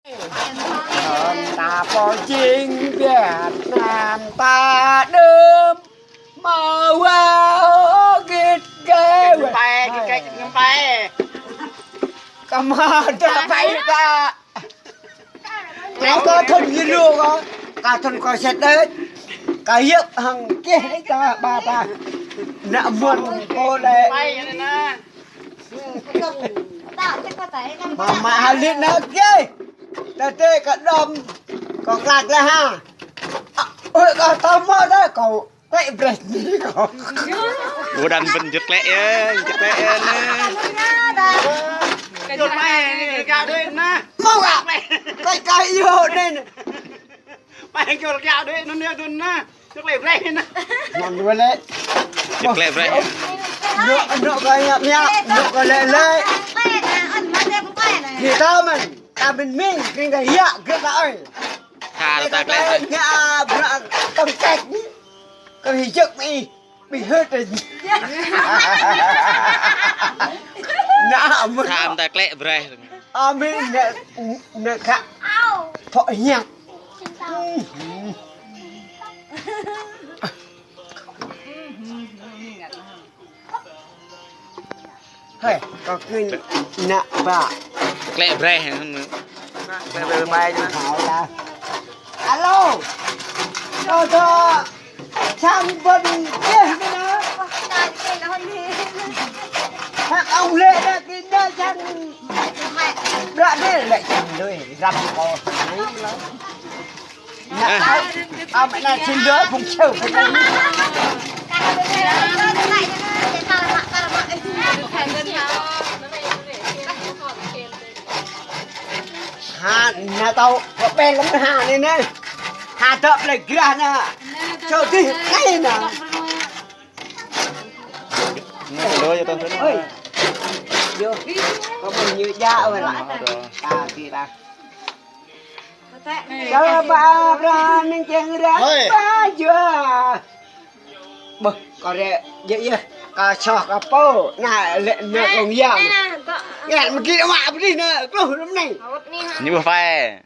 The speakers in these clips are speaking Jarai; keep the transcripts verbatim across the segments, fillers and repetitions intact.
Hơm ta pô jing Việt Nam ta đơm. Mâo wa git gai. Ñu pĕ, git gai, ñu pĕ. Kơ mă ta pĕ ta. Ai kơ thun ñu lu kơ. Kơ thun kơ sĕt đơi. Kơ yơp hăng kĕ đơi ta ba ta. Nă muôn pô đơi. Mă mă hơlit nă kĕ. Tơdơi kơ đom. Kơ klak lĕ ha. Ơ, ơi, kơ tơmă đơi kơ. Klĕ breh ñu kơ. Ƀu đăm ƀing jut klĕ yơh, jut klĕ yơh nă. Jut klĕ anai, klĕ klĕ đuaĭ nă. Mâo gak? Klĕ klĕ yơh anai. Klĕ klĕ đuaĭ anŭn yơh anŭn nă. Jut klĕ breh nă. Anŭn dua lĕ. Jut klĕ breh. Anŭn, anŭn kơ ñăp ñăp, anŭn kơ lĕ lĕ. Ñu ta mơ̆n, ta mĭn mĭn, kring kơ yă, gơ̆ ta ơi. Tha ta klĕ breh. Ñu bruă tơ̆ng kĕč. Kơ hĭ jơ̆k mĭ. Ƀing hơt. Nă, mơ̆n. Tham ta klĕ breh. Amin, nă, nă khă. Thŏ hiăp. Hơi, kơ kưn nă ba. Klĕ breh. Klĕ breh, breh, breh. Alo. Kơ thŏ. Sang ƀôn dêh kơ nă. Hă, ong lĕ nă kơ nă sang. Bră dêh lĕ sang đơi, răm kơ. Nă tao, ơ, mă nă sang đơi, phung čeo, phung čeo. Ha, nă tao, kơ ƀe lăm ha anai nă. Ha dŏ plei grah nă. Čô dih anai nă. Nă, đôi cho tôi xin. Ơi. Yo. Kơ ƀôn ñu ja ơi lah. Ta kơ ta. Kơ ba bra ning čeng rah ba jua. Ƀơ̆, kơ rĕ, djơ̆ yơh, kơ soh kơ pô, nă lĕ nă kông yang. Ngă mơgit mă bơdih nă, kluh rŭm anai. Ñu ƀơ̆ phai.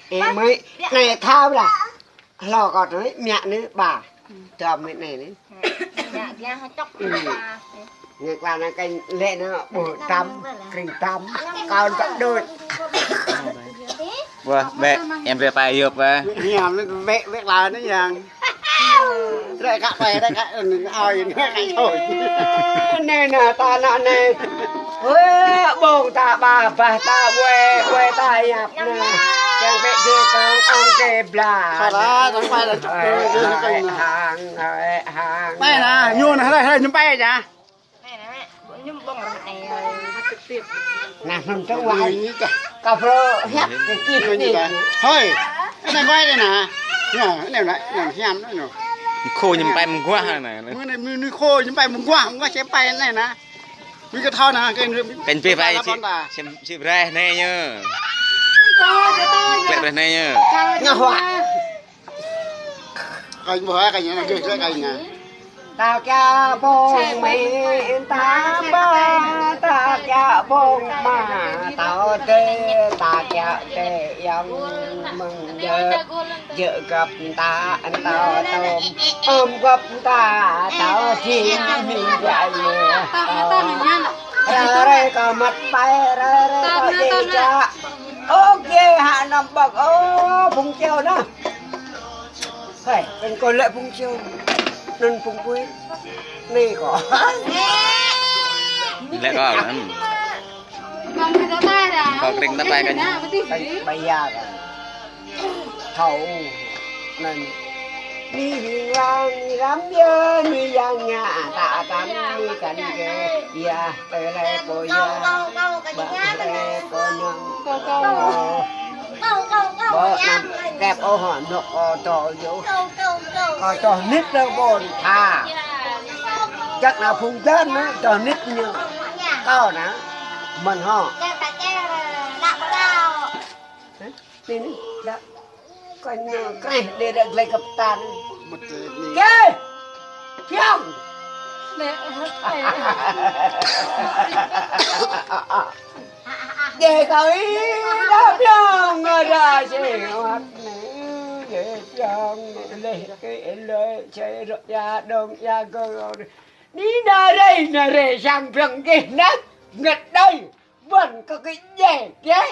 Ê, mơi, anai tha bra. Hlâo kơ tui, mă nă ba. Dŏ mơi anai nă. Ngă kơ anai kơ lĕ nă ƀu tăm, kring tăm, kơ dŏ đôč. Wah, ƀĕ, em rĕ tai yơh, wah. Hiam nă ƀĕ, ƀĕ la nă yang. Rĕ kă ƀĕ, rĕ kă, ơi, rĕ kă thôi. Anai nă ta nă anai. Wah, ƀong ta ba, bah ta wai, wai ta yap nă. Kiăng ƀĕ djơ̆ kơ ong kơ bla. Thôi lah, tong pai lah. Ơi, hăng, ơi, hăng. Pai lah, ñu nă, hlơi, hlơi, ñu pai ja. Nă, hnŭn tơ wai. Kơ phrâo hiăp kơ kih anai. Hơi, anai wai anai nă. Nă, anai nă, anai hiam nă, nă. Khô ñu pai mơguah anai. Mơ̆ anai, mơ̆ anai khô ñu pai mơguah, mơguah čê pai anai nă. Mơ̆ kơ thâo nă, kơ anai. Kơ anai pai či, či, či breh anai ñu. Klĕ breh anai ñu. Ngă huă. Kơ ñu ƀuh, kơ ñu nă, jơ̆, jơ̆ kơ ñu nă. Ta kiăng ƀong mĕ, ta ba, ta kiăng ƀong mă, ta tê, ta kiăng tê yang mơ̆ng djơ̆, djơ̆ găp ta, ta tôm, ôm găp ta, ta jing mĭn djai mơ̆. Rai rai kơ măt pai, rai rai kơ djai čă. Ôkê, hă năm ƀơ̆k, ơ, phung čeo nă. Hơi, kơ kơ lĕ phung čeo. Anŭn phung pui. Anai kơ. Lĕ kơ, anŭn. Kơ kring ta pai kơ ñu. Pai, pai ya kơ. Thâo. Anŭn. Ni ring lang, ni ram yơh, ni yang ngă, ta tam, ni kan kơ. Ya. Ƀơi lĕ pô ya, ƀơi lĕ pô nong. Ƀơi năm kĕp ôh, nŏk kơ tơ yơh. Kơ tơ nit lĕ ƀôn tha. Chắc là phung dơn nă, tơ nit ñu. Kơ nă, mơ̆n hŏ. Anai, anai, đa. Kơ ñu kreh đê đa glai kơp tan. Kê! Phiong! Nè, Djai kâo ih, đa piong ngă đa sĭ wăt anai, djai piong leh kơ leh sĭ rŏ ia dong ia gơ̆. Ni na rei na rei sang piong djai năk ngă đơi, ƀuăn kơ kơ djai djai.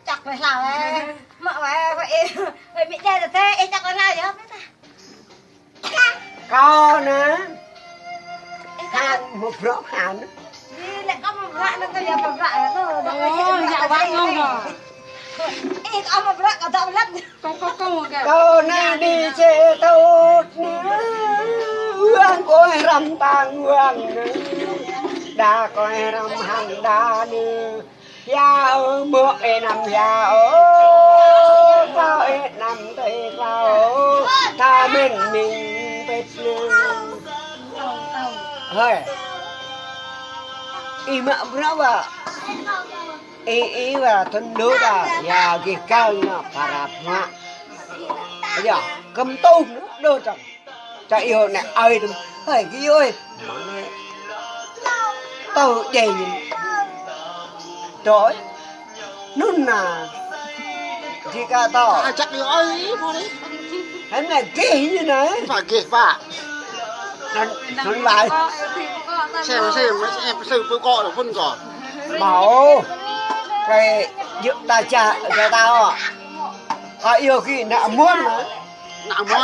Čăk weh hlâo weh, mă weh, weh ih, weh mĭ djai tơtê, ih čăk weh hlâo yơh. Kâo anai, han mă bruă han. Ih, lĕ kâo mă bruă anai kâo yơh mă bruă yơh tơl. Ơ, yă wăt ngŏng kâo. Ih, kâo mă bruă kâo dŏ lăt. Kâo, kâo, kâo mă kơ. Kâo anai đi sĭ tŭt anai. Wang kơ ih răm tang wang anai. Đa kơ ih răm hăng đa anai. Yao, mơ̆ ih năm yao, kâo ih năm tui kâo, ta mĭn mĭn pĕt nư. Hơi. Ih mă bruă wă. Ih, ih wă thun đôč đa, yă gih kâo nă parap mă. Yă, kơm tŭ nă đôč đa. Čă iâu nĕ ơi tơm. Hơi, gih ơi. Mă nĕ. Tơl djai ñu. Đôč. Nun na. Gih kơ tơl. Ơ, čăk iâu ơi, mă nĕ. Hơnă gih ñu nă. Pă gih pă. Nun, nun lai. Sem, sem, sem, sem, pơkŏ, phun kŏ. Mâo. Kơi, yua ta čă, ta tao. Kơ iâu gih nă amuan nă. Nă amuan.